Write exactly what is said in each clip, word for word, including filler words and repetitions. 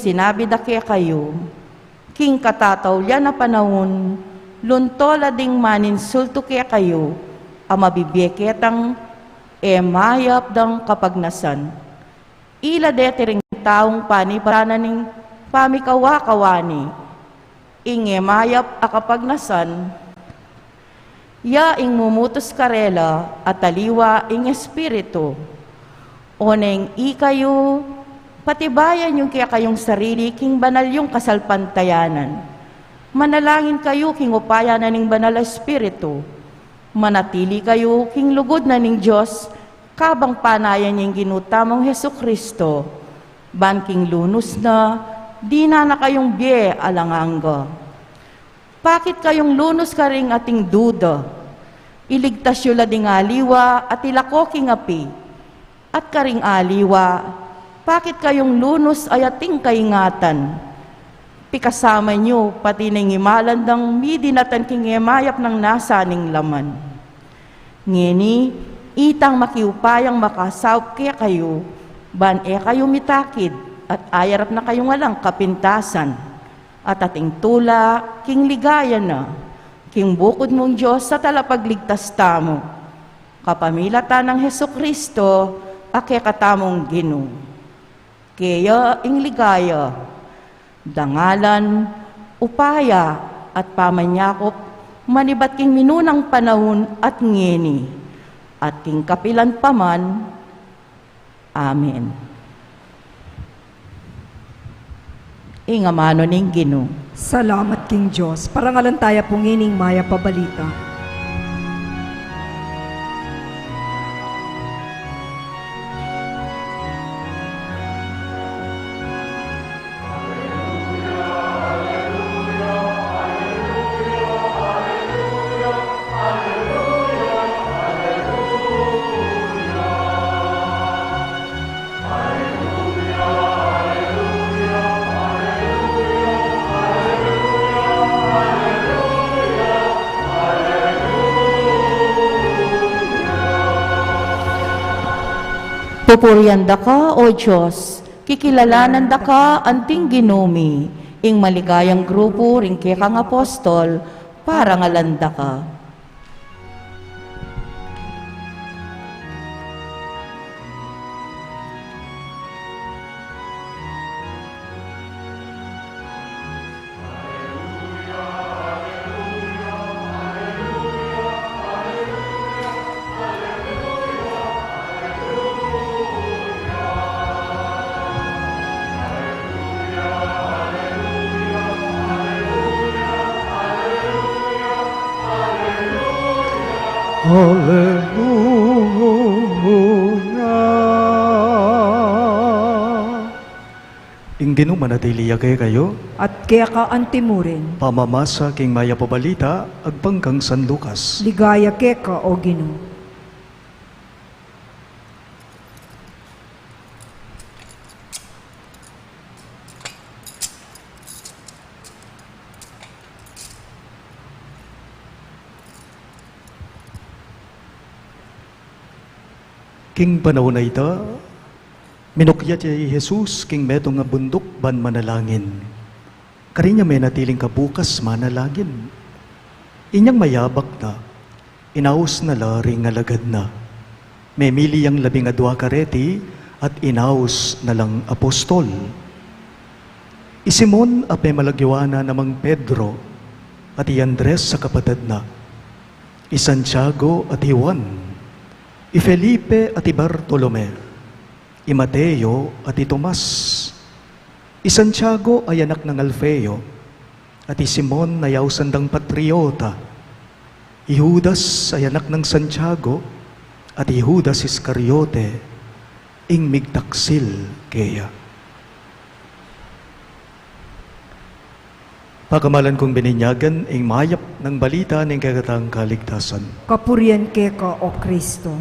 Sinabi da kekayu, king katataulian a panaun, lunto la ding maninsultu kekayu, a mabibie ketang e mayap dang kapagnasan. Ila deti ring taung panibatan na ning pamikawa-kawani, ing e mayap a kapagnasan, ya ing mumutus karela at aliwa ing Espiritu. O neng ikayu, patibayan yu kekayung sarili king banal yung kasalpantayanan. Manalangin kayu king upaya na ning Banal a Espiritu. Manatili kayu king lugud na ning Dios, kabang panayan ing Ginu tamung Jesu-Cristo, ban king lunus na, dinan na kayung bie alang angga. Pakit kayung lunus karing ating duda. Iligtas yu la ding aliwa at ilako king api. At karing aliwa, pakit kayung lunus a ating kaingatan. Pikasaman yu pati ning imalan dang midinatan king e mayap nang nasa ning laman. Ngeni, itang makiupayang makasaup kekayu, ban e kayu mitakid, at ayarap na kayung alang kapintasan, at ating tula king ligaya na, king bukud mung Dios a Talapagligtas tamu, kapamilatan nang Jesu-Cristo, a kekatamung Ginu. Keya ing ligaya, dangalan, upaya, at pamanyakup, manibat king minunang panaun at ngeni, at king kapilan pa man. Amen. Ing amanu ning Ginu. Salamat king Dios. Parangalan taya pu ngening mayap a balita. Pupurian da ka, O Dios, kikilalanan da ka anting Ginu mi, ing maligayang grupu ring kekang apostol, parangalan da ka. Aleluya. Ing Ginu manatili ya kekayu. At keka antimurin. Pamamasa king mayap a balita agpang kang San Lucas. Ligaya keka, O Ginu. King panaun a ita, minukyat ya i Jesus king metung a bunduk ban manalangin. Karin ya menatiling kabukas manalangin. Inyang mayabak na, inaus na la ring alagad na. Memili yang labing adua kareti at inaus na lang apostol. I Simon a pemalagyuanan nang Pedro, at i Andres a kapatad na, i Santiago at i Juan, i Felipe at i Bartolome, i Mateo at i Tomas, i Santiago a anak nang Alfeo, at i Simon a ausan dang Patriota, i Judas a anak nang Santiago, at i Judas Iscariote, ing migtaksil keya. Pakamalan kung bininyagan ing mayap nang balita ning kekatang kaligtasan. Kapurian keka, O Kristo.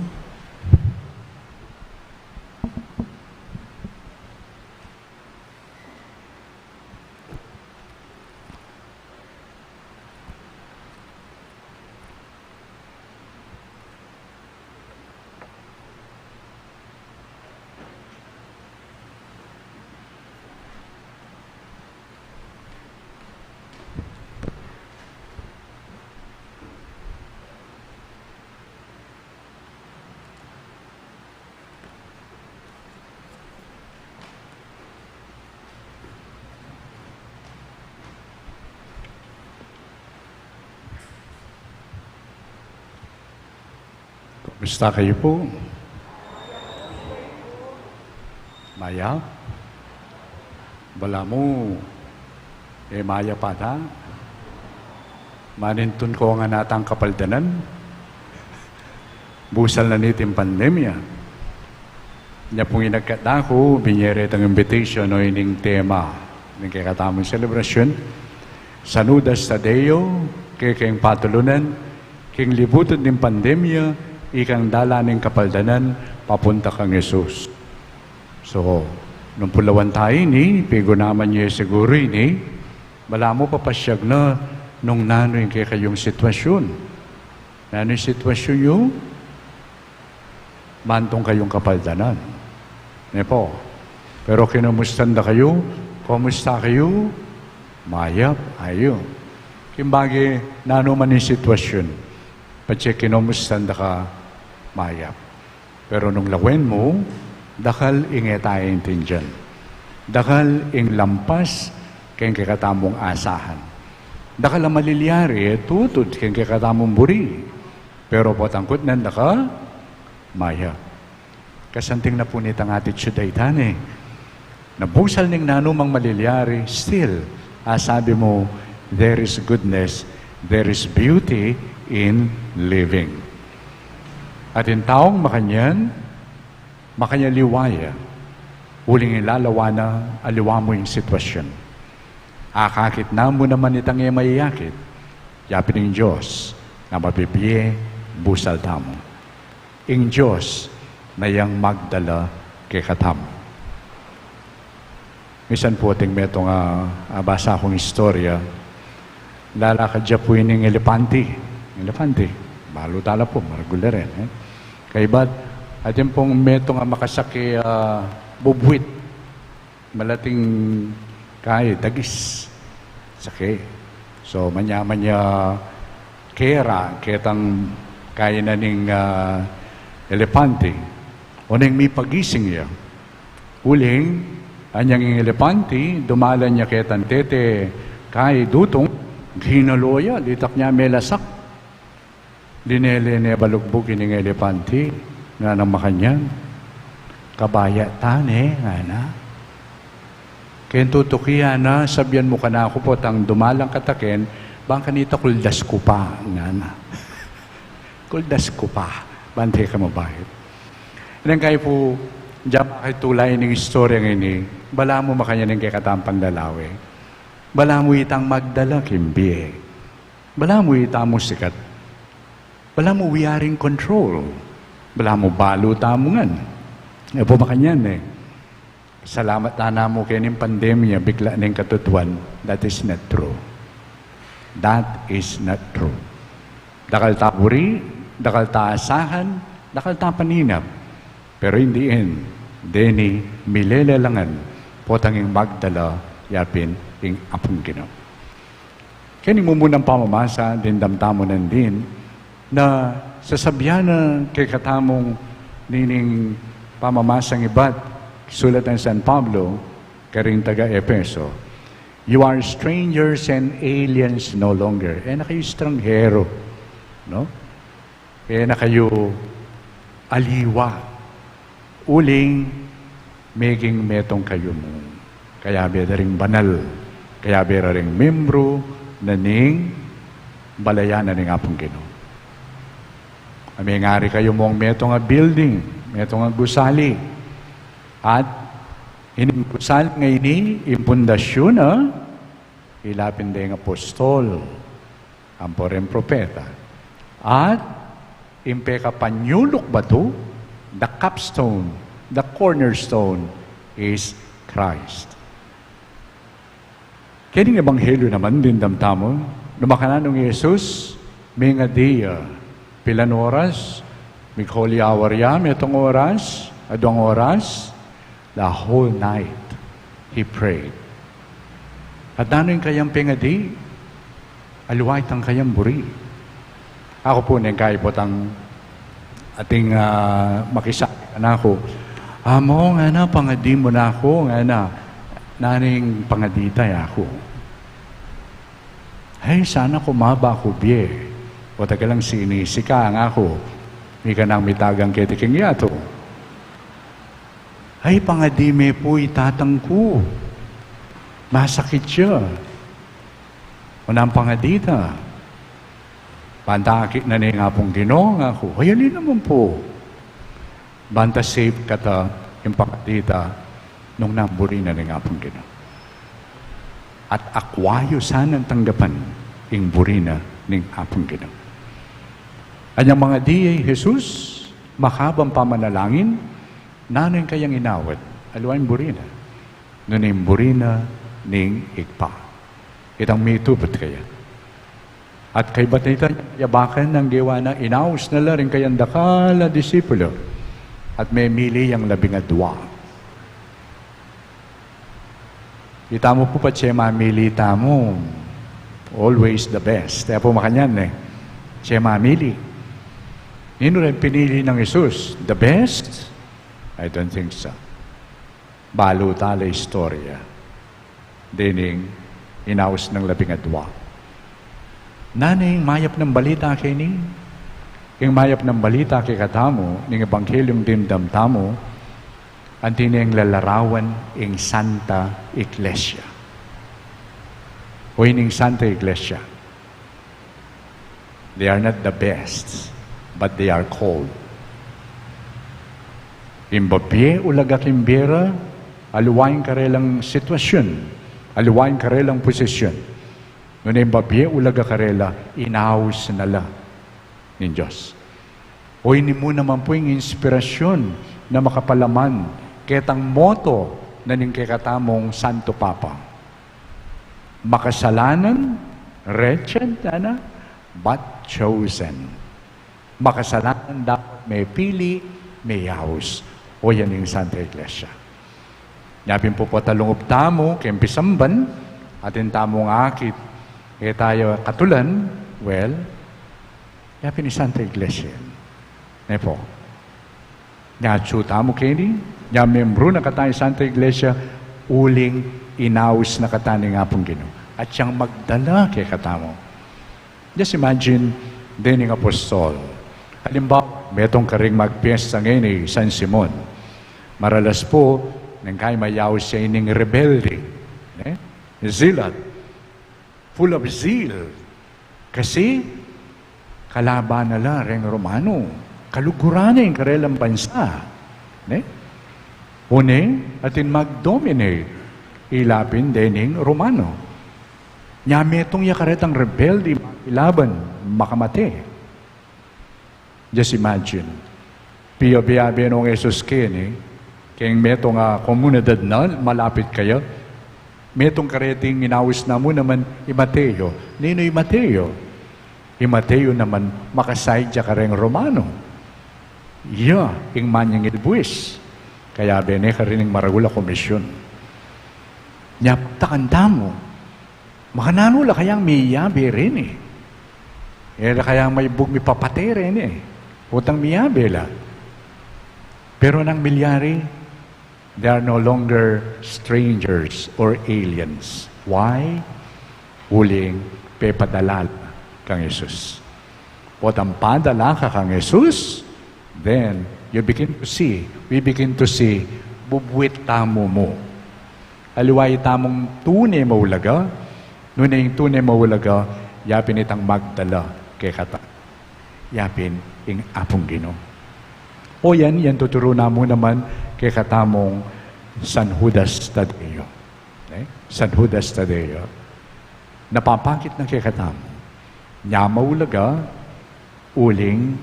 Kumusta kayu pu? Mayap? Balamu, e mayap ata. Manintun ko ngan atang kapaldanan. Busal na niting pandemya. Nya pung inagkat da ku, binie retang invitation o ining tema ning kekatamung selebrasyun. Sanudas Tadeo, kekeng patulunan, king libutan ning pandemya, ikang dalan ning kapaldanan, papunta kang Jesus. So, nung pulawan tayu ini, pigunaman ye siguru ini, balamu papasyag na nung nanu ing kekayung sitwasyun. Nanu ing sitwasyun yu? Mantung kayung kapaldanan. Ne pu? Pero kinomustan da kayu, kumusta kayu? Mayap, ayu. King bage, nanu man ing sitwasyun, patse kinomustan da ka, mayap. Pero nung lawen mu, dakal ing e ta aintindian. Dakal ing lampas keng kekatamung asahan. Dakal a malilyari e tutud keng kekatamung buri. Pero potang kutnan da ka, mayap. Kasanting na pu nitang attitude a ita ne. Na busal ning nanumang malilyari, still, a sabi mu, there is goodness, there is beauty in living. At ing taung makanyan, makanyaliwa ya, uling ilalawa na aliwa mu ing sitwasyun. Akakit na mu naman itang e maiyakit, yapin ing Dios na mabibie busal tamu. Ing Dios na yang magdala kekatamu. Misan pu atin metung a, a, basa kung istorya, lalakad ya pu ining elepante. Elepante, balu tala pu, maragul la rin, e. Kaybat, atin pung metung a makasake, a, bubwit. Malating kayi, dagis. Sake. So, manya-manya kera, ketang kayi na ning, a, elepante. Oneng mipagising ya. Uling, anyang ing elepante, dumalan ya ketang tete kayi dutung, ginalo ya, litak nya melasak. Linele ne balugbug ining elepante, ngana makanyan. Kabaya ta ne, ngana. Keng tutuki, ngana, sabian mu kanaku potang dumalan ka taken, bang kanita kuldas ku pa, ngana. Kuldas ku pa, bang e ka mabait. Neng kayi pu, diak makitula ining istorya ngeni, balamu makanyan ing kekatang panlalawe. Balamu itang magdala king bie. Balamu itamu sikat. Balamu we are in control. Balamu balu tamu ngan. E pu makanyan e. Salamat tana mu keni pandemya, bigla neng katutuan. That is not true. That is not true. Dakal ta buri, dakal ta asahan, dakal ta paninap. Pero in the end, deni milelelangan, potang ing magdala, yapin ing Apung Ginu. Keni mumunang pamamasa, dimdam tamu nandin, na sasabian na kekatamung nining pamamasang ibat, sulat nang San Pablo, karing taga-Efeso, "You are strangers and aliens no longer." E na kayu estranghero, no? E na kayu aliwa. Uling, meging metung kayu mu. Kayabe da ring banal. Kayabe da ring membru na ning balayan na ning Apung Ginu. Mengari kayu mung metung a building, metung a gusali. At ining gusali ngeni, ing pundasyun na, ila pin deng apostol, ampo ring propeta. At ing pekapanyuluk batu, the capstone, the cornerstone is Christ. Kening ebanghelyu naman dimdam tamu, nung makananu i Jesus, mengadi ya, pilan oras, mig-holy hour ya, metung oras, aduang oras, the whole night he prayed. At nanu ing kayang pengadi? Aliwa itang kayang buri. Aku pu neng kayi potang ating, ah, makisali kanaku. "Among," ngana, "pangadi mu naku," ngana, "nanu ing pangadi ta?" aku. "Ay, sana kumaba ku bie." "O, teka lang, sinisi ka," ngaku. Mika nang mitagan keti king yatu. Ay, pangadi me pu i tatang ku. Masakit ya. Unang pangadi ta. Banta akit na ning Apung Ginu, ngaku. Ay, ali naman pu. Banta safe kata ing pangadi ta nung nang buri na ning Apung Ginu. At akwa yu sanang tanggapan ing buri na ning Apung Ginu. Anyang mangadi i Jesus, makabang pamanalangin, nanu ing kayang inawat, aliwa ing buri na, nune ing buri na ning Ibpa. Itang mituput kaya. At kaybat na ita, yabakan nang gewa na, inaus na la ring kayang dakal a disipulo. At memili yang labing adua. Itamu pu, patse mamili tamu, always the best. Kaya pu makanyan e. Patse mamili. Ninu ring pinili nang Jesus? The best? I don't think so. Balu ta la istorya. Dening inaus nang labing adua. Nanu ing mayap nang balita keni? Ing mayap nang balita kekatamu, ning ebangkelyung dimdam tamu, anti neng lalarawan ing Santa Iglesia. O ining Santa Iglesia. They are not the best, but they are called. Ing babie ulaga king bie ra, aliwa ing karelang sitwasyun, aliwa ing karelang posisyun. Nune ing babie ulaga karela, inaus na la ning Dios. O ini mu naman pu ing inspirasyun na makapalaman ketang moto na ning kekatamung Santo Papa. Makasalanan, wretched, ana, but chosen. Makasalanan, dapat mepili, meyaus. O yan ing Santa Iglesia. Nya pin pu, patalungub tamu keng pisamban, atin tamung akit, e taya katulan, well, ya pin ing Santa Iglesia. Ne pu? Nya atsu tamu keni, nya membru na kata ning Santa Iglesia, uling inaus na kata ning Apung Ginu. At yang magdala kekatamu. Just imagine, dening apostol. Halimbawa, metung karing magpiesta ngeni, San Simon. Maralas pu, neng kaya mayaus ya ining rebelde. Ne? Zealot. Full of zeal. Kasi, kalaban na la reng Romano. Kaluguran na ing karelang bansa. Ne? Une, atin mag-dominate. Ila pin dening Romano. Nya metung ya karetang rebelde, makilaban, makamate. Just imagine. Piyabe-yabe nong Jesus keni, keng metung a komunidad na malapit kaya, metung kareting inaus na mu naman i Mateo. Ninu i Mateo? I Mateo naman makaside ya kareng Romano. Ya ing manyingil buis. Kayabe ne karin ing maragul a komisyun. Nya pagtakan tamu, makananu la kayang miyabe reni? E la kayang maibug mipapate reni? Potang miyabe la. Pero nanu ing milyari, they are no longer strangers or aliens. Why? Uling pepadala la kang Jesus. Potang padala ka kang Jesus, then you begin to see, we begin to see, bubuit tamu mu. Aliwa itamung tune maulaga, nune ing tune maulaga, ya pin itang magdala kekata. Ya pin ing Apung Ginu. O yan, yan tuturu na mu naman kekatamung San Judas Tadeo. Ne? San Judas Tadeo. Napapakit na kekatamu. Nya maulaga, uling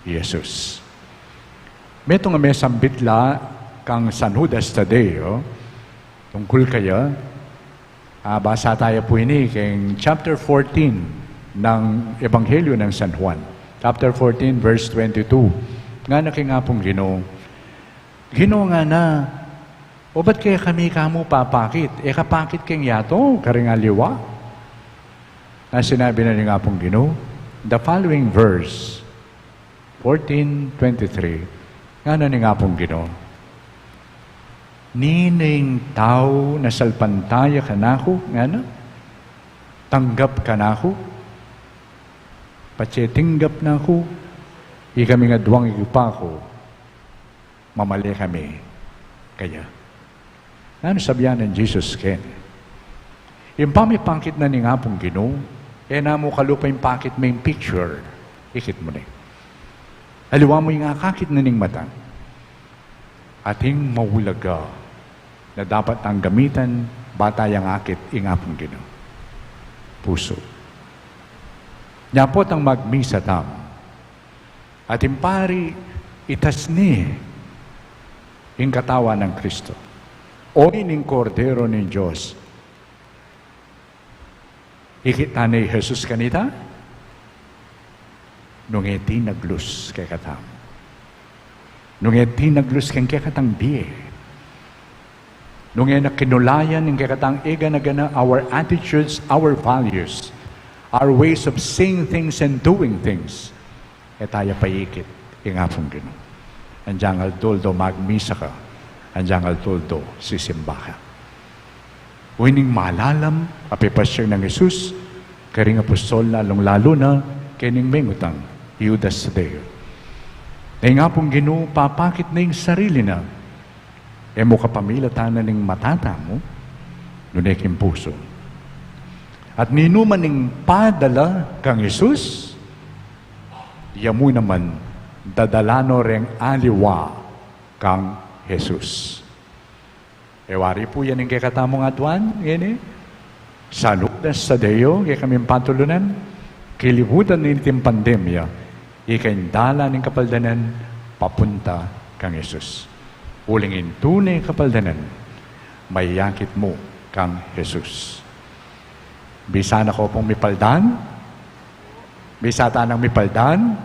Jesus. Metung a mesambit la kang San Judas Tadeo, tungkul kaya, ah, basa taya pu ini keng chapter fourteen nang Ebanghelyo nang San Juan. Chapter fourteen, verse twenty-two. Ngana king Apung Ginu, Ginu, ngana, o bat kekami kamu papakit? E ka pakit keng yatu, karing aliwa? Na sinabi na ning Apung Ginu, the following verse, fourteen twenty-three, ngana ning Apung Ginu, Ninu ing tau na salpantaya kanaku, ngana, tanggap kanaku, patse tinggap na ku, Ikami ngan aduang ipaku, mamale kami kaya. Nanu sabian nang Jesus keni? Ing pamipakit na ning Apung Ginu, e na mu kalupa ing pakit me ing picture. Ikit mu ne. Aliwa mu ing akakit na ning mata. Atin maulaga na dapat tang gamitan, ba tayang akit ing Apung Ginu. Pusu. Nya potang magmisa tamu. Atin pari, itas ne ing katawan nang Kristo. O ining Kordero ning Dios. Ikit ta ne i Jesus kanita? Nung e tinaglus kekatamu. Nung e tinaglus keng kekatang bie. Nung e na kinulayan ing kekatang e gana-gana, our attitudes, our values, our ways of seeing things and doing things. E taya paikit ing Apung Ginu. Anjang aldo-aldo magmisa ka, anjang aldo-aldo sisimba ka. Uling malalam a pepasyag nang Jesus karing apostol, lalung-lalu na kening mengutang, i Judas Tadeo. Na ing Apung Ginu papakit na ing sarili na, e mu kapamilatan na ning mata tamu, nune king pusu. At ninuman ing padala kang Jesus, ya mu naman dadala no reng aliwa kang Jesus. E wari pu ya ing kekatamung aduan ngeni, San Judas Tadeo, kekaming patulunan, kilibutan na ing pandemya, ika ing dalan ning kapaldanan papunta kang Jesus. Uling ing tune kapaldanan, mayakit mu kang Jesus. Bisa na ko pung mipaldan? Bisa ta nang mipaldan?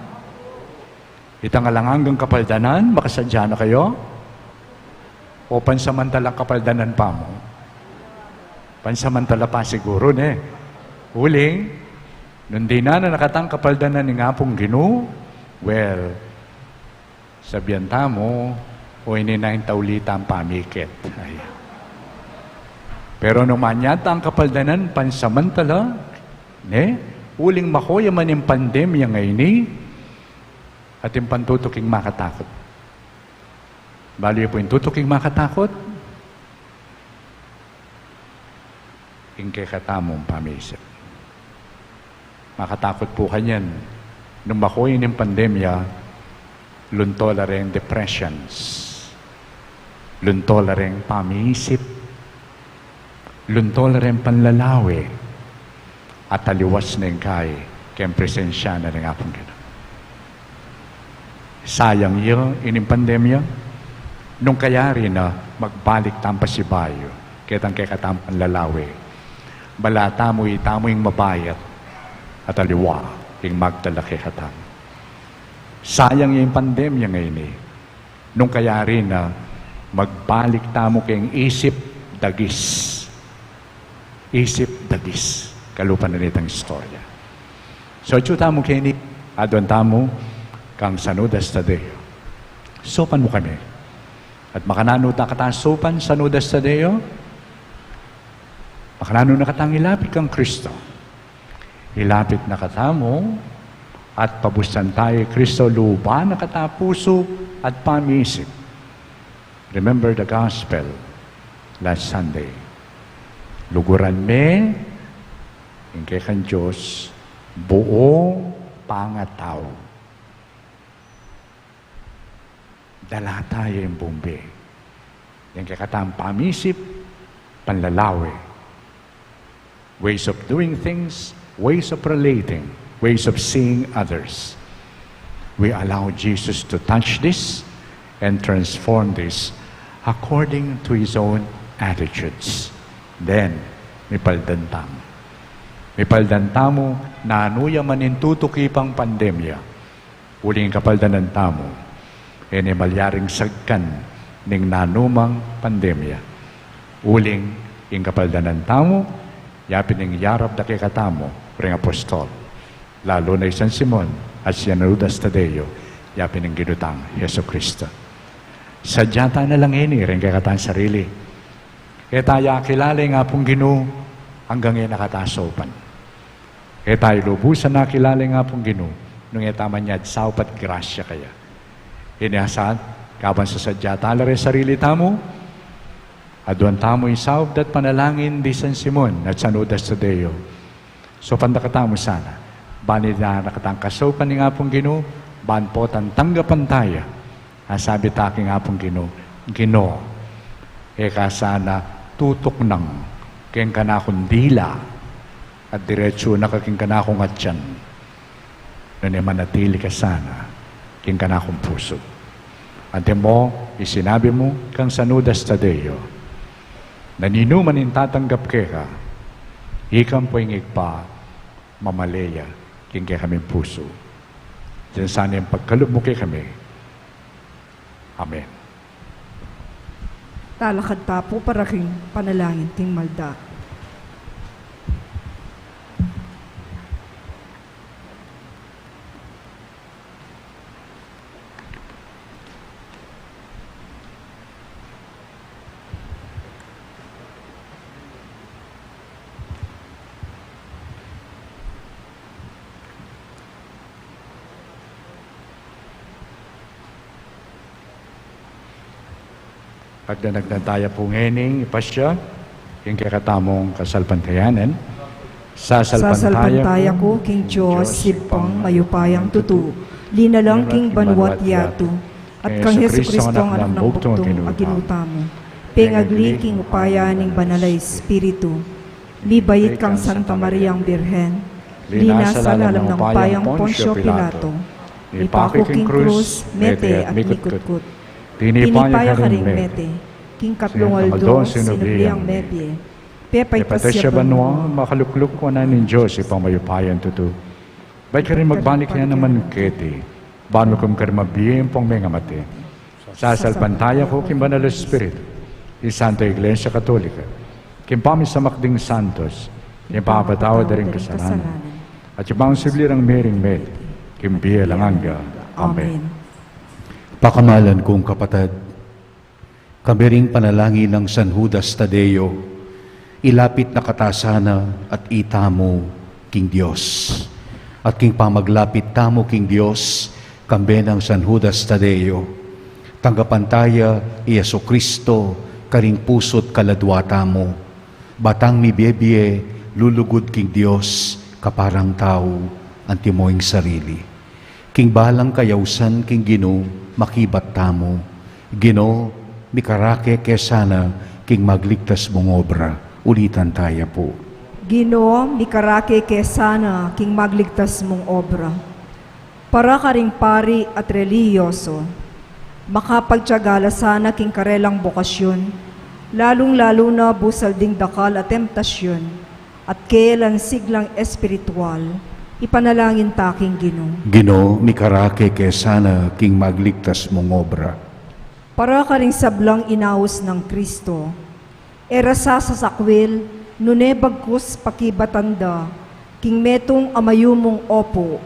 Itang alang anggang kapaldanan, makasadya na kayu? O pansamantalang kapaldanan pa mu? Pansamantala pa siguru, ne? Uling, nung dinan na katang kapaldanan ning Apung Ginu, well, sabian tamu, o ini na ing tauli tang pamikit. Ay. Pero nung manyad tang kapaldanan pansamantala, ne? Uling makoya man ing pandemya ngeni, atin pang tutuking makatakut. Balu yu pu ing tutuking makatakut, ing kekatamung pamisip. Makatakut pu kanyan, nung makoya ing pandemya, lunto la reng depressions, lunto la reng pamisip, lunto la reng panlalawe, at aliwas na ing kai keng presensya na ning Apung Ginu. Sayang ya ining pandemya, nung kayari na magbalik tang pasibayu ketang kekatamung panlalawe. Bala tamu itamu ing mabayat at aliwa ing magdala kekatamu. Sayang ya ing pandemya ngeni, nung kayari na magbalik tamu keng isip dagis. Isip dagis. Kalupa na nitang istorya. So, atyu tamu keni, aduan tamu kang San Judas Tadeo. Saupan mu kami. At makananu ta kata saupan, San Judas Tadeo? Makananu na katang ilapit kang Kristo? Ilapit na katamu at pabusan ta i Kristo, luban na kata pusu at pamisip. Remember the gospel last Sunday. Luguran me ing kekang Dios buung pangatau. Dala ta ya ing buung bie. Ing kekatang pamisip, panlalawe, ways of doing things, ways of relating, ways of seeing others. We allow Jesus to touch this and transform this according to his own attitudes. Then, mipaldan tamu. Mipaldan tamu, nanu ya man ing tutuki pang pandemya. Uling ing kapaldanan tamu, e ne malyaring sagkan ning nanumang pandemya. Uling ing kapaldanan tamu, yapin ing yarap da kekatamu reng apostol, lalu na i San Simon at San Judas Tadeo, yapin ing Ginu tang Jesucristo. Sadya ta na la ngeni reng kekatang sarili. E ta ya akilala ing Apung Ginu anggang e na kata saupan. E ta lubusan akilala ing Apung Ginu Nung e ta man ya saup at grasya kaya. Ini a saat, kabang sasadya ta la ring sarili tamu, aduan tamu ing saup at panalangin di San Simon at San Judas Tadeo. Saupan da katamu sana, ban ing dakatang kasaupan ning Apung Ginu, ban potang tanggapan taya. Asabi ta king Apung Ginu, Ginu, e ka sana tutuknang king kanakung dila, at diretsu na ka king kanakung atyan. Nune manatili ka sana king kanakung pusu. Antimo ing sinabi mu kang San Judas Tadeo, na ninuman ing tatanggap keka, ika ampo ing Ibpa, mamale ya king kekaming pusu. Dinan sana ing pagkalub mu kekami. Amen. Talakad ta pu para king panalangin king malda. Pagdanag na taya pu ngening ipasya ing kekatamung kasalpantayanan. Sasalpantaya ku king Dios, Ibpang mayupayang tutu, linalang king banua't yatu, at kang Jesucristo, anak nang bugtung, a Ginu tamu, pengagli king upaya ning Banal a Espiritu, mibait kang Santa Mariang Birhen, linasa lalam ning upayang Poncio Pilato, mipaku king krus, mete at mikutkut. Tinipa ya karing mete, king katlung aldo sinubli yang mebie, pepaitas ya banua, makalukluk wanan ning Dios Ibpang mayupayang tutu. Bait karing magbalik ya naman keti, ban makum karing mabie ampong mengamate. Sasalpantaya ku king Banal a Espiritu, ing Santa Iglesia Katolika, king pamisamak ding santos, king pamapatawad da ring kasalanan, at king pangasubli rang miring mete king bie alang angga. Amen. Pakamalan kung kapatad, kambe ring panalangin nang San Judas Tadeo, ilapit na kata sana at itamu king Dios. At king pamaglapit tamu king Dios, kambe nang San Judas Tadeo, tanggapan taya i Jesucristo karing pusu't kaladua tamu. Ba tang mibie-bie, lulugud king Dios, kaparang tau, antimo ing sarili. King balang kayausan king Ginu, makibat tamu. Ginu, mikarake ke sana king magligtas mung obra. Ulitan taya pu. Ginu, mikarake ke sana king magligtas mung obra. Para karing pari at relihiyoso, makapagtiaga la sana king karelang bokasyun, lalung-lalu na busal ding dakal a temptasyun, at kaylan siglang espiritual, ipanalangin ta king Ginu. Ginu, mikarake ke sana king magligtas mung obra. Para karing sablang inaus nang Kristo, e ra sa sasakwil, nune bagkus pakibatan da king metung a mayumung opu,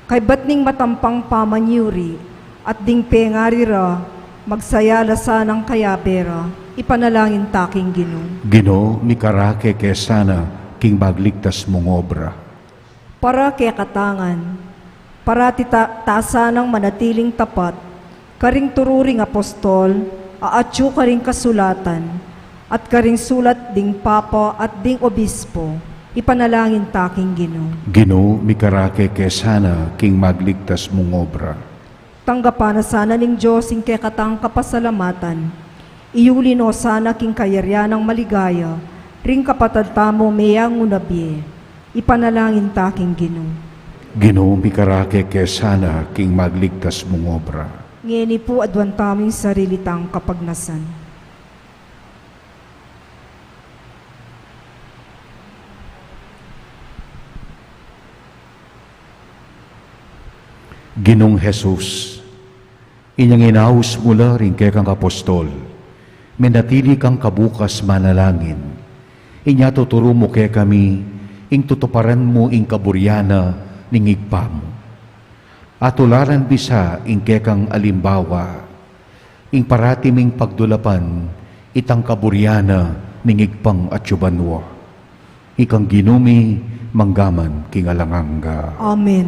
kaybat ning matampang pamanyuri, at ding pengari ra, magsaya la sanang kayabe ra, ipanalangin ta king Ginu. Ginu, mikarake ke sana king magligtas mung obra. Para kekatang ngan, parati ta-, ta sanang manatiling tapat karing turu ring apostol a atyu karing kasulatan, at karing sulat ding papa at ding obispo, ipanalangin ta king Ginu. Ginu, mikarake ke sana king magligtas mung obra. Tanggapan na sana ning Dios ing kekatang kapasalamatan, iyuli no sana king kayarian nang maligaya ring kapatad tamung meyangu na bie, ipanalangin ta king Ginu. Ginu, mikarake ke sana king magligtas mung obra. Ngeni pu aduan tamu ing sarili tang kapagnasan. Ginung Jesus, inyang inaus mu la ring kekang apostol, menatili kang kabukas manalangin. Inya tuturu mu kekami ing tutuparan mu ing kaburian na ning Ibpa mu. Atularan mi sa ing kekang alimbawa, ing parati ming pagdulapan itang kaburian na ning Ibpang atyu banua. Ikang Ginu mi mangga man king alang angga. Amen.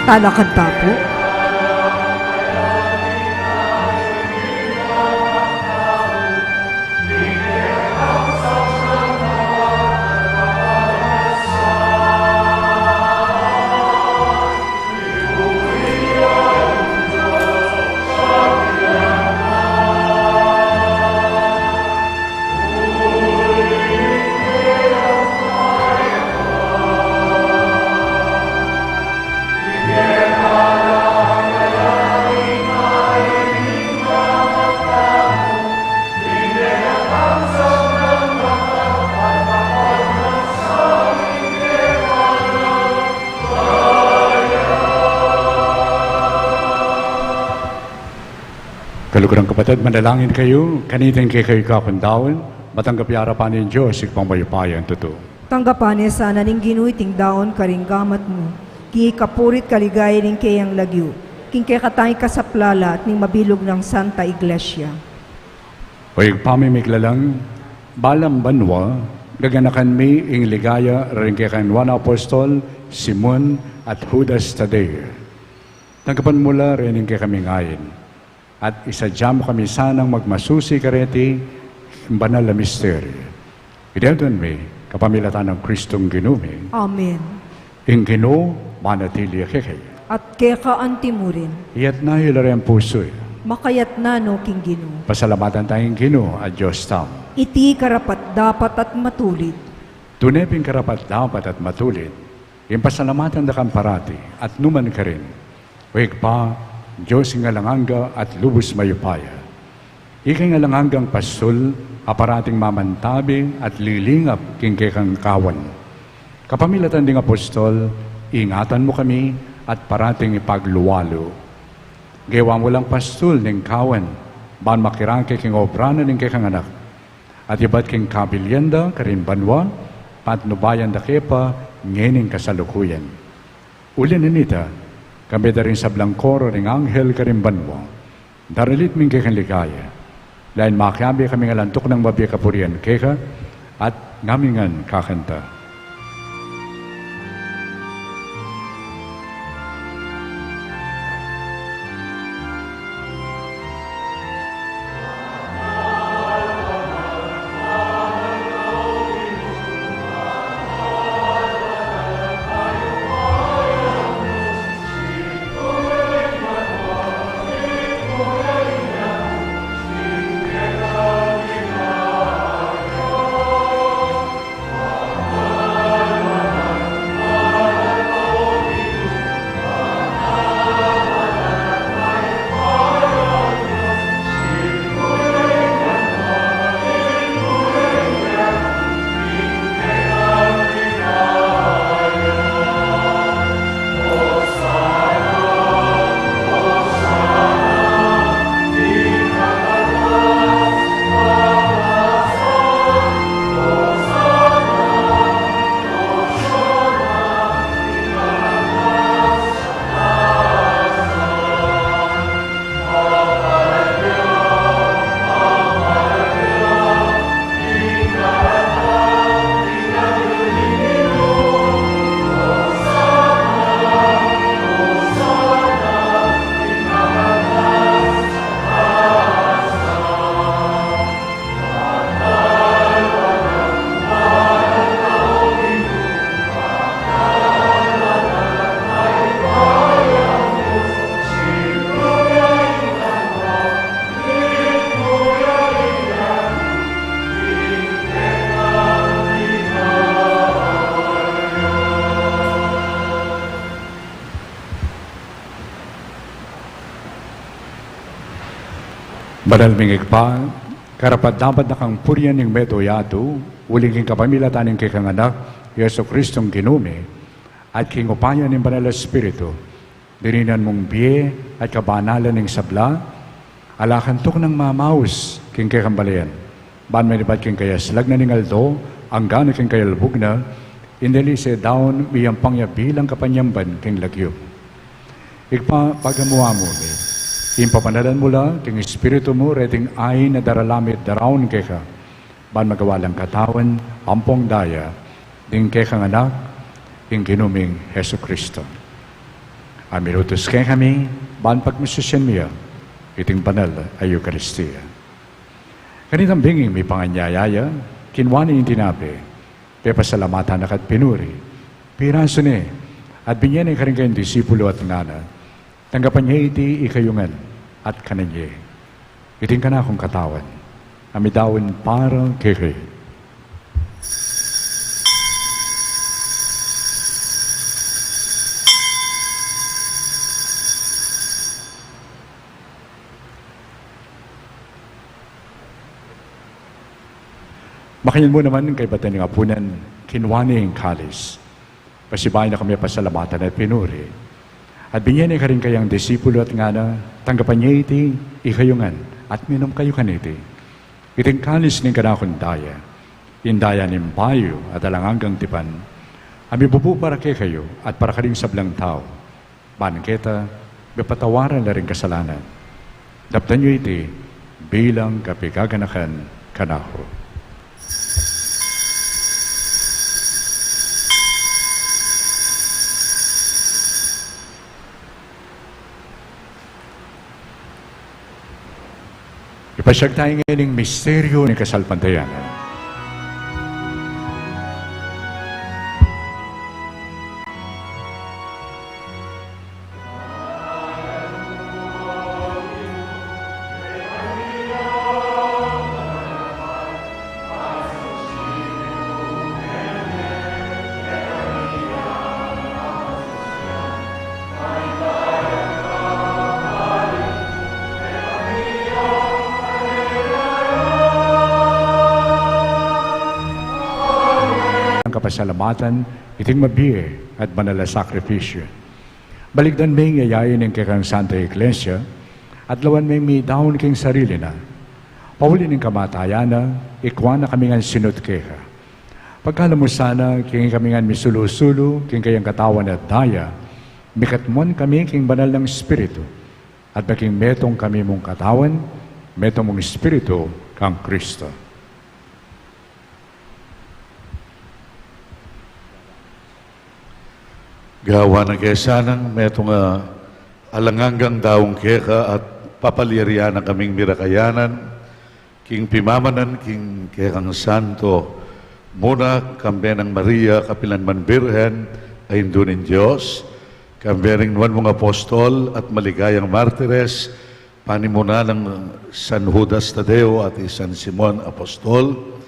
Talakad ta pu. Kaluguran kapatad, manalangin kayu, kanita ing kekayu kakung daun, matanggap ya arapan ning Dios, Ibpang mayupayang tutu. Tanggapan na sana ning Ginu iting daun karing gamat mu, king ikapuri't kaligayan ning keyang lagyu, king kekatamung kasaplalan at ning mabilug nang Santa Iglesia. O Ibpa ming miglalang, balang banua, gaganakan mi ing ligaya da ring kekang nuan a apostol, Simon at Judas Tadeo. Tanggapan mu la reng kekaming ain, at isadia mu kami sanang magmasusi kareti banal a misteryu. Iti adwan mi kapamilatan nang Kristong Ginu mi. Amen. Ing Ginu manatili ya kekayu. At keka antimurin. Iyatna yu la reng pusu yu. Makayatna no king Ginu. Pasalamatan taya ing Ginu a Dios tamu. Iti karapat-dapat at matulid. Tune pin karapat-dapat at matulid, ing pasalamatan da kang parati at nu man karin, O Ibpa, Dios ning alang angga at lubus mayupaya. Ika ing alang anggang pastul a parating mamantabi at lilingap king kekang kawan. Kapamilatan ding apostol, ingatan mu kami at parating ipagluwalu. Gewa mu lang pastul ning kawan, ban makirake king obra na ning kekang Anak. At ibat king kabilian da karin banua, patnubayan da ke pa ngening kasalukuyan. Uli na nita, kambe da ring sablang koro ning anghel karin banua, daralit mi ing kekang ligaya. Lain makiabe kaming alang tuknang mabie kapurian keka, at ngami ngan kakanta. Banal ming Ibpa, karapat-dapat na kang purian ning meto yatu, uling king kapamilatan ning kekang Anak, Jesu Kristong Ginu mi, at king upaya ning Banal a Espiritu, dininan mung bie at kabanalan ning sabla, ala kang tuknang mamaus king kekang balayan, ban manibat king kayaslag na ning aldo, angga na king kayalbug na, ing dili se daun miyampang ya bilang kapanyamban king lagyu. Ibpa, pagamu-amu mi, ing pabanalan mu la king Espiritu mu reting ain a daralan mi at daraun keka, ban magawa lang katawan ampong daya ning kekang Anak, ing Ginu ming Jesu Kristo. Aminutus kekami, ban pagmasusyan mi ya iting banal a Eukaristia. Kanitang benging mipanganyaya ya, kinua ne ing tinape, pepasalamatan na ka at pinuri, pirasu ne, at binie ne karing kayang disipulu at ngana: Tanggapan ye iti ikayu ngan, at kanan ye. Iti ing kanakung katawan, a midaun para kekayu. Makanyan mu naman, kaybat da ning apunan, kinua ne ing kalis, pasibayu na kami pasalamatan at pinuri, at binie ne karing kayang disipulu at ngana: Tanggapan ye iti ikayu ngan, at minum kayu kaniti. Iti ing kalis ning kanakung daya, ing daya ning bayu at alang anggang tipan, a mibubu para kekayu at para karing sablang tau, ban keta mipatawaran la ring kasalanan. Daptan yu iti bilang kapaganakan kanaku. Ipasiag taya ngeni ing misteryu ning kasalpantayanan. Ang kapasalamatan, iting mabie at banal a sakripisyu. Balikdan me ing yayain ning kekang Santa Iglesia, at lawan meng midaun king sarili na. Pauli ning kamatayan na, ikua na kami ngan sinut keka. Pagkalub mu sana, king kami ngan misulu-sulu king kayang katawan at daya, mikatmuan kami king banal nang Espiritu, at maging metung kami mung katawan, metung mung Espiritu kang Kristo. Gawan na ke sanang metung a alang anggang daun keka at papalyarian na kaming mirakayanan king pimamanan king kekang santo, muna kambe nang Maria, kapilan man Birhen, a Indu ning Dios, kambe ring nuan mung apostol at maligayang martires, panimunan nang San Judas Tadeo at i San Simon Apostol.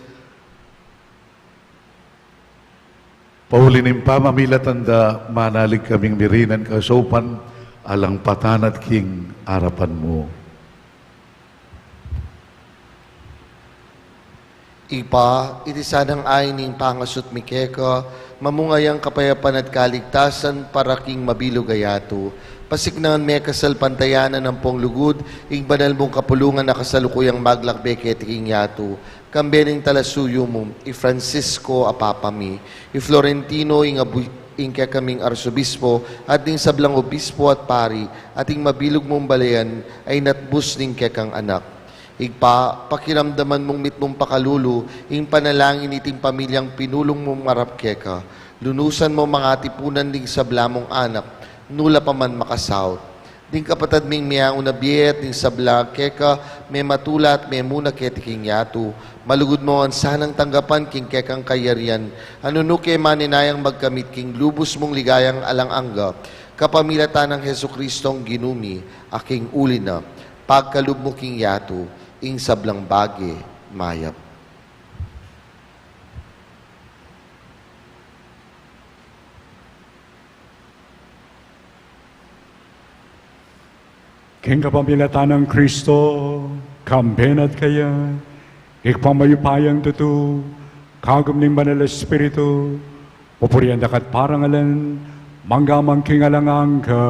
Pauli ning pamamilatan da, manalig kaming mirinan kasaupan alang patanat king arapan mu. Ibpa, iti sanang ain ning pangasut mi keka, mamunga yang kapayapan at kaligtasan para king mabilug a yatu. Pasiknangan me kasalpantayanan ampong lugud ing banal mung kapulungan a kasalukuyang maglakbe keti king yatu. Kambe ning talasuyu mu, i Francisco a Papa mi, i Florentino ing abu-, ing kekaming Arsobispo, at ding sablang obispo at pari, at ing mabilug mung balayan a inatbus ning kekang anak. Ibpa, pakiramdaman mung mitmung pakalulu ing panalangin iting pamilyang pinulung mung marap keka. Lunusan mu mung atipunan ding sabla mung anak, nu la pa man makasaut. Ding kapatad ming meangu na bie at ding sabla keka mematula at memuna keti king yatu, malugud mu ngan sanang tanggapan king kekang kayarian, a nung e maninayang magkamit king lubus mung ligayang alang angga, kapamilatan nang Jesucristong Ginu mi, a king uli na, pagkalub mu king yatu ing sablang bage mayap. King kapamilatan nang Kristo, kambe na at keya, Ibpang mayupayang tutu, kagum ning Banal a Espiritu, pupurian da ka at parangalan, mangga man king alang angga.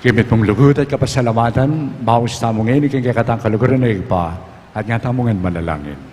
King mitmung lugud at kapasalamatan, maus tamu ngeni king kekatang kaluguran a Ibpa, at nga tamu ngan manalangin.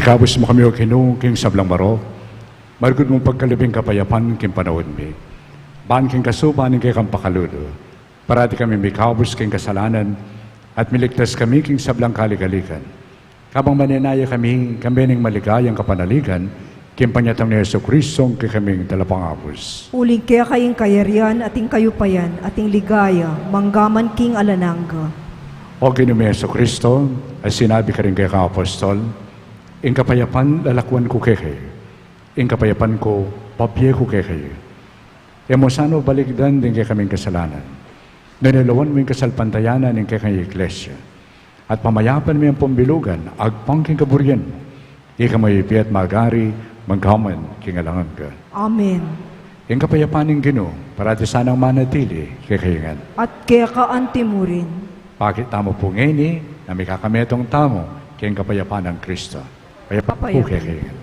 Ikabus mu kami, O Ginu, king sablang marok, maragul mung pagkalub ing kapayapan king panaun mi. Ban king kasupan ning kekang pakalulu, parati kami mikabus king kasalanan, at miligtas kami king sablang kaligaligan. Kabang manenaya kami, kambe ning maligayang kapanaligan, king panyatang nang Jesucristo, ing kekaming Talapangabus. Uling keka ing kayarian, at ing kayupayan, at ing ligaya, manggaman king alang angga. O Ginu ming Jesucristo, a sinabi karing kekang apostol, ing kapayapan lalakwan ku kekayu, ing kapayapan ku, pabie ku kekayu. E mu sana balikdan ding kekaming kasalanan, nune lawan mu ing kasalpantayanan ning kekang Iglesia, at pamayapan me ampong bilugan, agpang king kaburian mu, ika mayupayat magari, manggaman king alang angga. Amen. Ing kapayapan ning Ginu, parati sanang manatili kekayu ngan. At keka anti murin. Pakit tamu pu ngeni, na mikakametung tamu king kapayapan nang Kristo. Payapan pu kekayu ngan.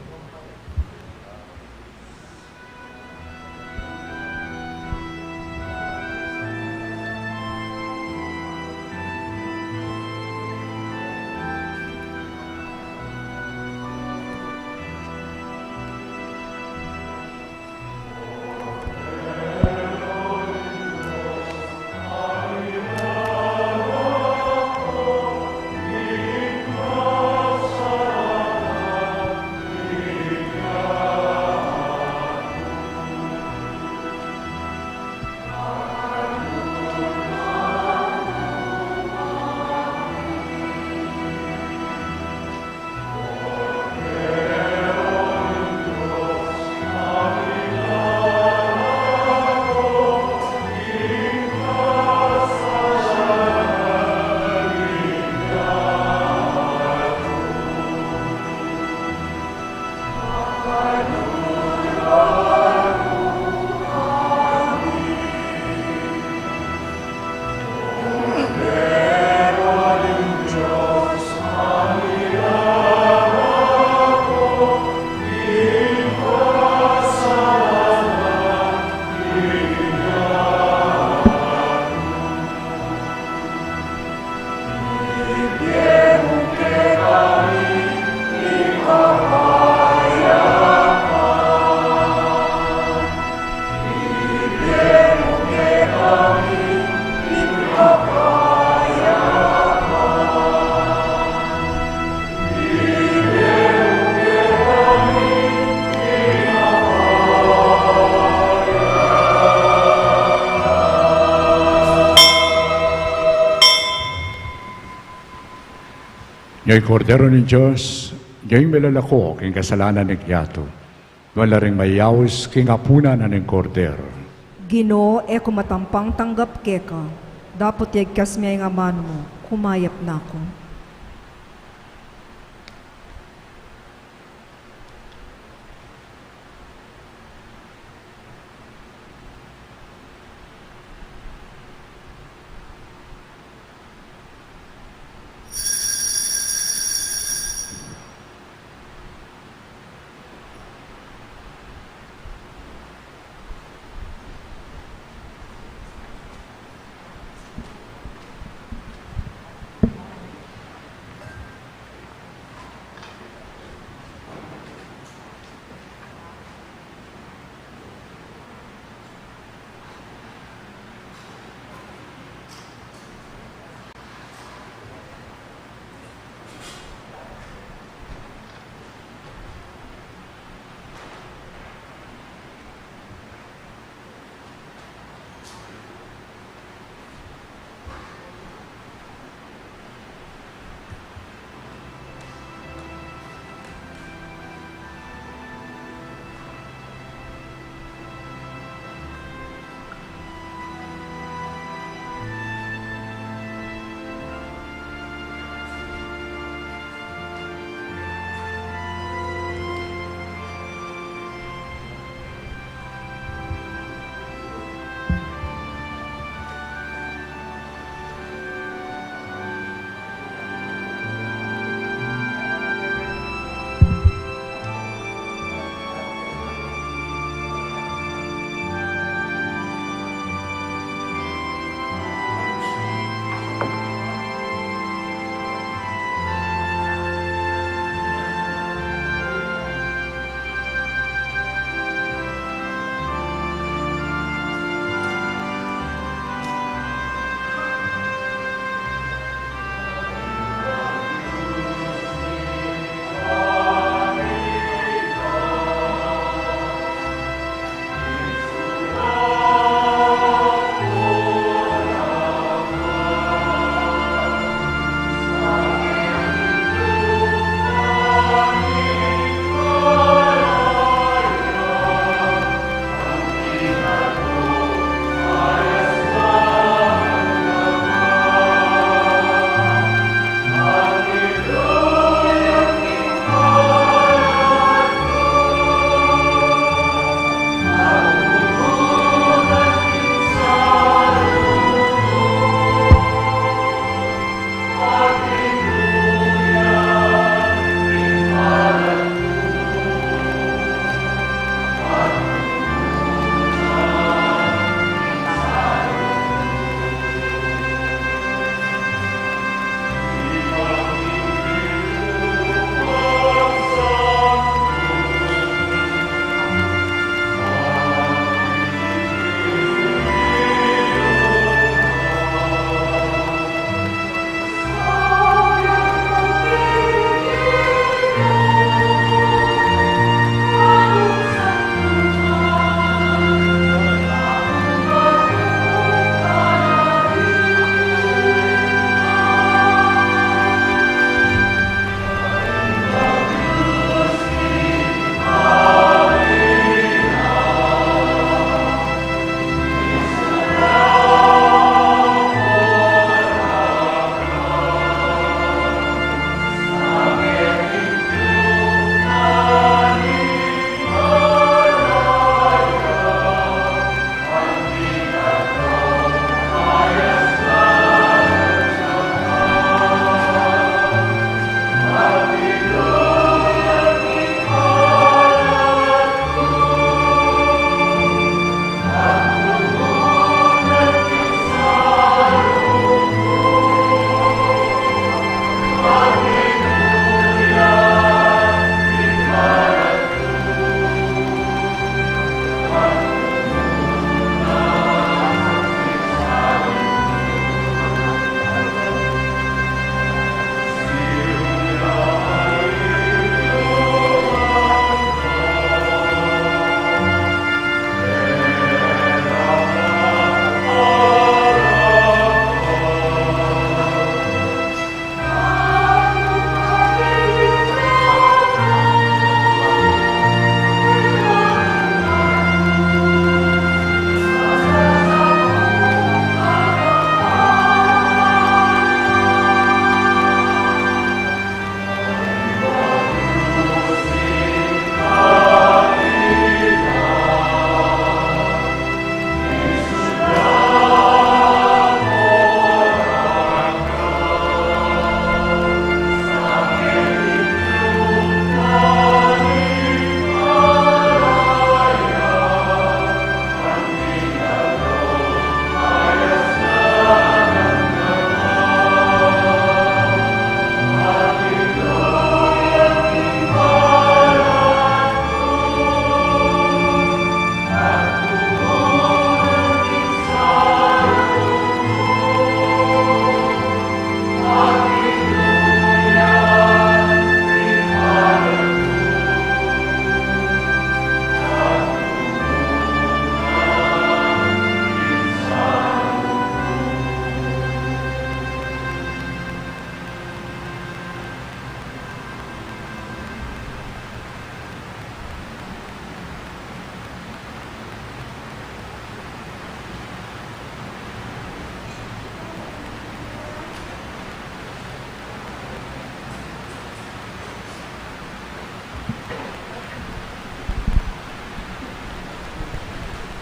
Ing Kordero ning Dios, ing milalako king kasalanan ning yatu. Nuan la ring mayaus king apunan na ning Kordero. Ginu, e ku matampang tanggap keka, dapot yagkas me ing amanu mu, kumayap na ku.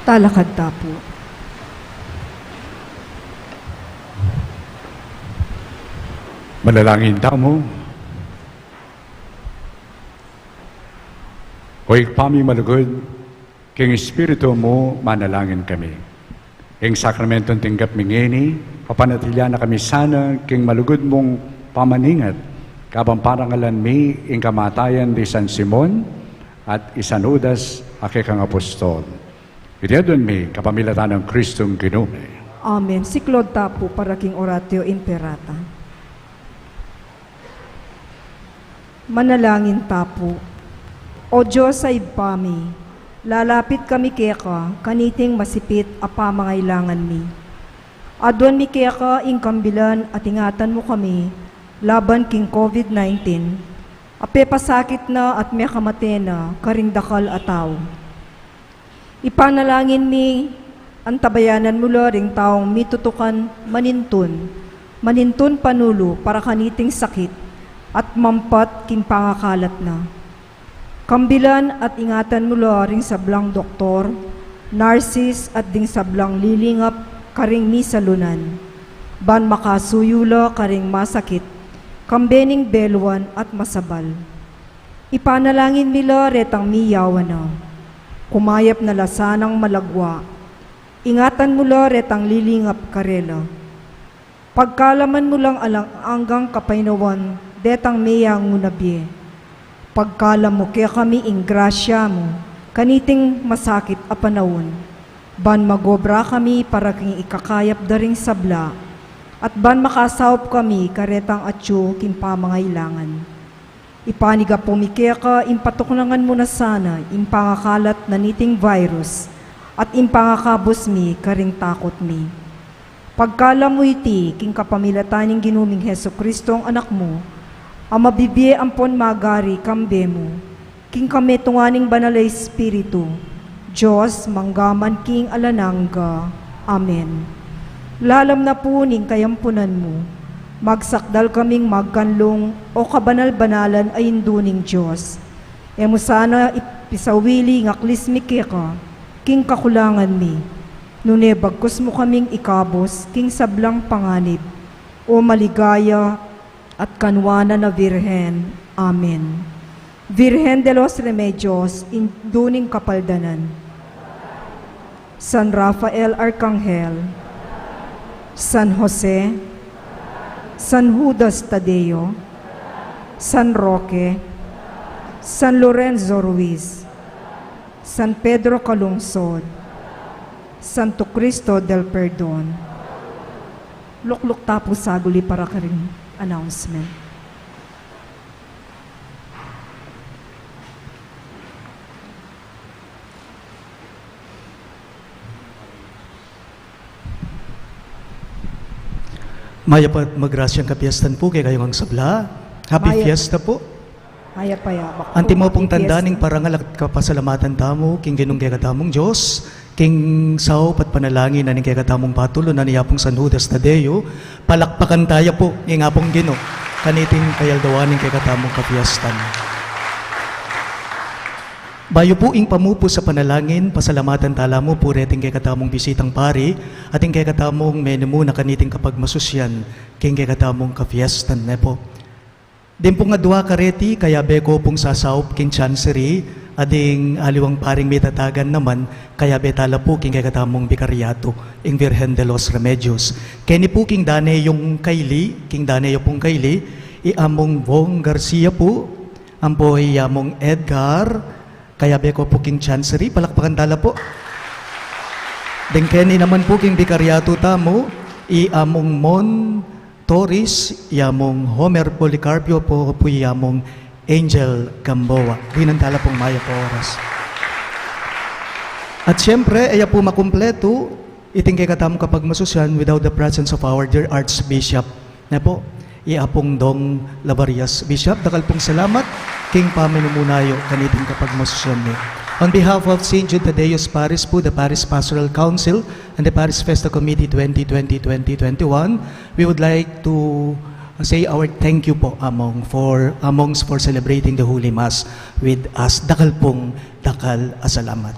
Talakad ta pu. Manalangin tamu. O Ibpa mi malugud, king Espiritu mu manalangin kami. Ing sakramentong tinggap mi ngeni, papanatilian na kami sana king malugud mung pamaningat, kabang parangalan mi ing kamatayan di San Simon at i San Judas a kekang apostol. Iti adwan mi kapamilatan nang Kristong Ginu mi. Amen. Siklaud ta pu para king Oratio Imperata. Manalangin ta pu. O Dios a Ibpa mi, lalapit kami keka kaniting masipit a pamangailangan mi. Adwan mi keka ing kambilan at ingatan mu kami laban king COVID nineteen, a pepasakit na at mekamate na karing dakal a tau. Ipanalangin mi, antabayanan mu la ring taung mitutukan manintun, manintun panulu para kaniting sakit at mampat king pangakalat na. Kambilan at ingatan mu la ring sablang doktor, narsis at ding sablang lilingap karing misalunan, ban makasuyu la karing masakit, kambe ning beluan at masabal. Ipanalangin mi la retang miyawan na. Kumayap na la sanang malagwa. Ingatan mu la retang lilingap karela. Pagkalaman mu lang alang anggang kapaynawan detang meyangu na bie. Pagkalam mu kekami ing grasya mu kaniting masakit a panaun, ban magobra kami para king ikakayap da ring sabla, at ban makasaup kami karetang atyu king pamangailangan. Ipanigapu mi keka ing patuknangan mu na sana ing pangakalat na niting virus at ing pangakabus mi karing takut mi. Pagkalam mu iti king kapamilatan ning Ginu ming Jesucristo a Anak mu, a mabibie ampon magari kambe mu, king kametungan ning Banal a Espiritu, Dios, mangga man king alang angga. Amen. Lalam na pu ning kayampunan mu, magsakdal kaming magkanlung, o kabanal-banalan a Indu ning Dios. E mu sana ip-, pisawili ing aklis mi keka king kakulangan mi, nune bagkus mu kaming ikabus king sablang panganib, o maligaya at kanuanan a Virgen. Amen. Virgen de los Remedios, Indu ning Kapaldanan. San Rafael Arkanghel, San Jose, San Judas Tadeo, San Roque, San Lorenzo Ruiz, San Pedro Calungsod, Santo Cristo del Perdon. Lukluk ta pu saguli para karing announcement. Mayap at magrasyang kapiestan pu kekayu ngang sabla. Happy Mayap. Fiesta pu. Mayap a yabak pu. Antimo pung tanda ning parangal at kapasalamatan tamu king Ginung kekatamung Dios, king saup at panalangin na ning kekatamung patulunan, iya pung San Judas Tadeo, palakpakan taya pu ing Apung Ginu kaniting kayaldawan ning kekatamung kapiestan. Bayu pu ing pamupus a panalangin, pasalamatan tala mu pu reting kekatamung bisitang pari, at ing kekatamung menumuna kaniting kapagmasusian king kekatamung kapiestan, ne pu. Ding pung adua kareti, kayabe ko pung sasaup king chancery, at ding aliwang paring mitatagan naman, kayabe tala pu king kekatamung bikaryatu, ing Virgen de los Remedios. Keni pu king dane yung kaili, king dane yu pung kaili, i Among Bong Garcia pu, ampo i Among Edgar, kayabe ko pu king chancery, palakpakan tala pu. Ding keni naman pu king bikaryatu tamu, i Among Mon Torres, i Among Homer Policarpio pu, pu i Among Angel Gamboa. Dinan tala pung mayap a oras. At siyempre, e ya pu makumpletu iting kekatamung kapagmasusian without the presence of our dear Archbishop. Ne pu, i Apung Dong Lavarias. Bishop, dakal pung salamat king paminumuna yu kaniting kapagmasusian mi. On behalf of Saint Jude Thaddeus Parish pu, the Parish Pastoral Council, and the Parish Fiesta Committee twenty twenty, twenty twenty-one, we would like to say our thank you po, Among, for, Amongs, for celebrating the Holy Mass with us. Dakal pung dakal a salamat.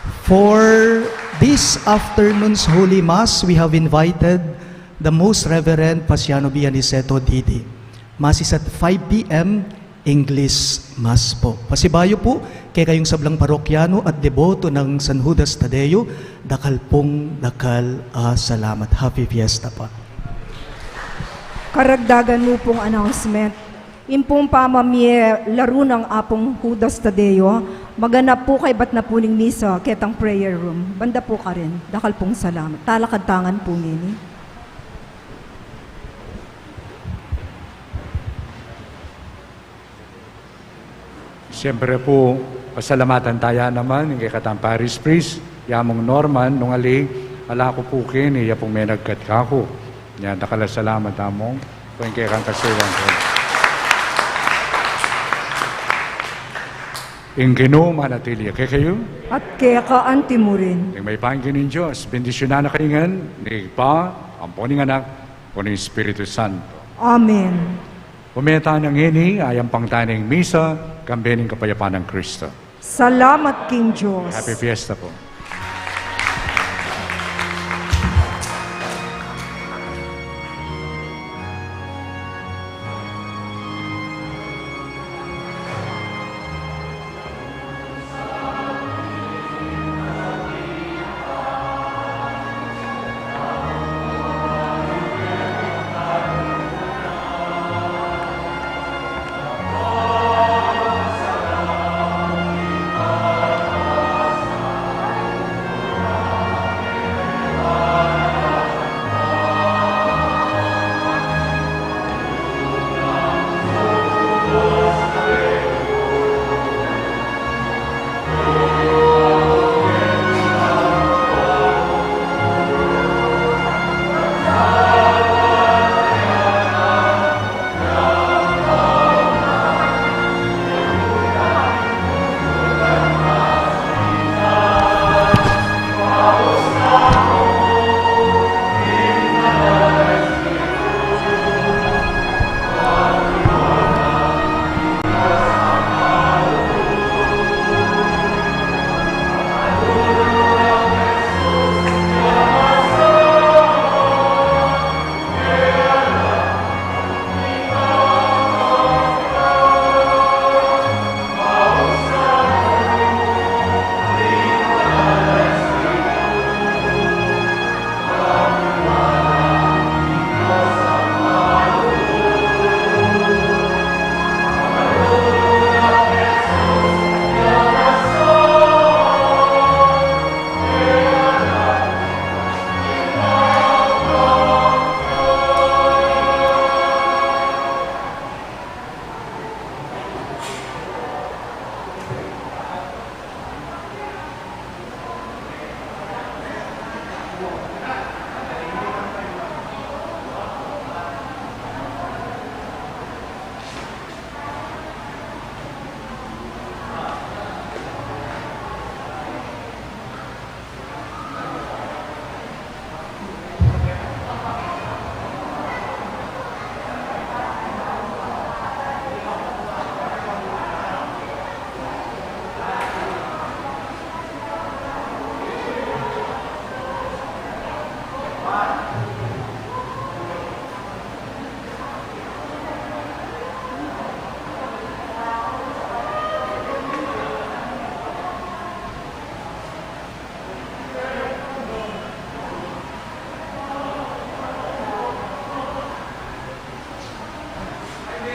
For this afternoon's Holy Mass, we have invited the Most Reverend Pasiano B. Aniceto, D D. Mass is at five p.m. English Mass po. Pasibayu po, kekayung sablang parokyano at deboto ng San Judas Tadeo, dakal pong dakal a salamat. Happy Fiesta po. Karagdagan mu pung announcement. Ing pung pamamie laru nang Apung Judas Tadeo, maganap pu kaybat na pu ning misa ketang prayer room. Banda pu karin, dakal pung salamat. Talakad ta ngan pu ngeni. Siyempre pu, pasalamatan ta ya naman ing kekatang parish priest, i Among Norman, nung ali, ala ku pu keni, iya pung menagkat kaku. Nya, dakal a salamat, Among, pu ing kekang kasuyuan ku. Ing Ginu manatili ya kekayu. At keka anti mu rin. Ing mayupayang Ginung Dios, bendisyunan na kayu ngan ning Ibpa, ampo ning Anak, ampo ning Espiritu Santo. Amen. Ume ta na ngeni, ayampang ta na ing misa, kambe ning kapayapan nang Kristo. Salamat king Dios. Happy Fiesta po.